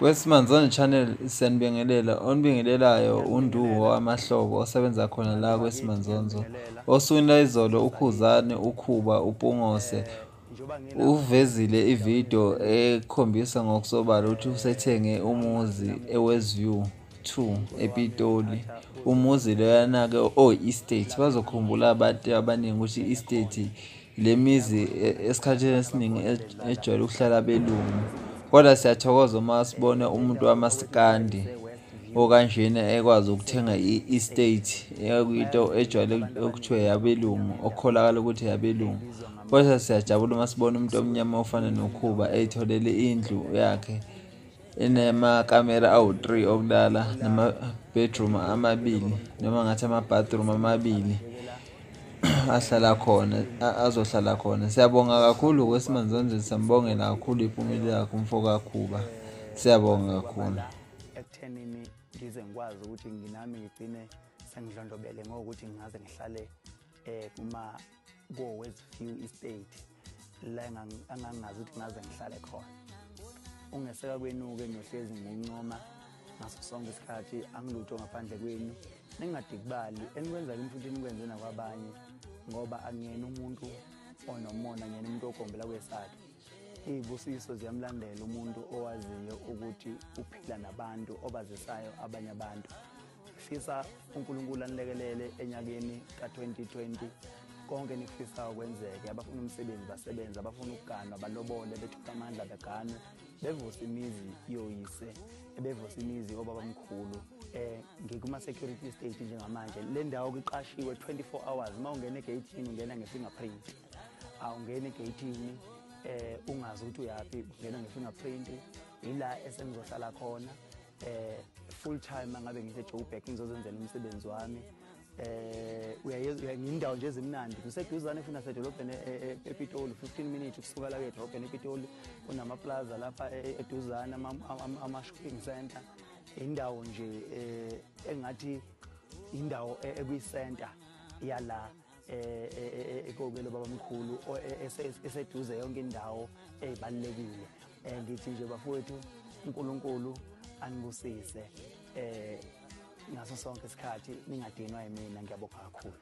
Kwesimanzana Channel siyanibingelela, onibingelelayo uNduwo wamaHlobo osebenza khona la kweSimanzonzo. Osukwini lwayizolo uKhuzani, uKhuba, uPungose uvezile ividiyo ekhombisa ngokusobala ukuthi usethenge umuzi eWestview 2 ePitoli. Umuzi loyana-ke oyi-estate. Bazokhumbula abantu abaningi ukuthi i-estate le mizi esikhathini esiningi ejwayele ukuhlala abelungu. Kodwa siyathokoza uma sibona umuntu wamasikandi okanjena ekwazi ukuthenga i-estate ekuyinto ejwayele ukuthiwa eyabelungu, okukholakala ukuthi eyabelungu. Kodwa siyajabula uma sibona umuntu omnyama ofana noKhuba ey'tholele indlu yakhe enamakamera awu-3 okulala nama-bedroom amabili noma ngathi ama-bathroom amabili ahlala khona, azohlala khona. Siyabonga kakhulu kweSimanzonzo, siyambongela kakhulu impumelelo yakhe umfo kaKhuba. Siyabonga kakhulu. Ekuthenini ngize ngikwazi ukuthi nginami ngigcine sengidlondlobele ngokuthi ngingaze ngihlale kuma ko-Westview Estate la engangingazi ukuthi ngaze ngihlale khona. Ungeseka kwenu-ke ngiyohlezi ngiwuncoma ngaso sonke isikhathi, angilutho ngaphandle kwenu. Ningadikibali enikwenza kimi futhi nikwenze nakwabanye, ngoba angiyena umuntu onomona, ngiyena umuntu ogombela kwesakhe. Iy'busiso ziyamlandela umuntu owaziyo ukuthi uphila nabantu, obazisayo abanye abantu. Fisa uNkulunkulu anilekelele enyakeni ka-2020, konke enikufisayo kwenzeke. Abafuna umsebenzi basebenze, abafuna ukuganwa balobole, bethule amandla beganwe, bevuse imizi yoyise, bevuse imizi yobabamkhulu. Ngikuma-security state njengamanje, le ndawo iqashiwe 24 hours. Uma ungena egeyithini ungena nge-fingerprint, awungeni egeyithini ungazi ukuthi uyaphi, ungena nge-fingerprint. Ila esengizohlala khona full time mangabe ngise Joburg, ngizozenzela umsebenzi wami. Uyayindawo nje ezimnandi, kuseduzane futhi nasedolobheni ePitoli, 15 minutes kusuka la edolobheni ePitoli. Kunama-plaza lapha eduzane, ama-shopping center, indawo nje engathi indawo ekwi-center yala ekokelo babamkhulu, eseduze yonke indawo ezibalulekile. Ngithi nje bafowethu, uNkulunkulu anibusise ngaso sonke isikhathi, ningadinwa yimina. Ngiyabonga kakhulu.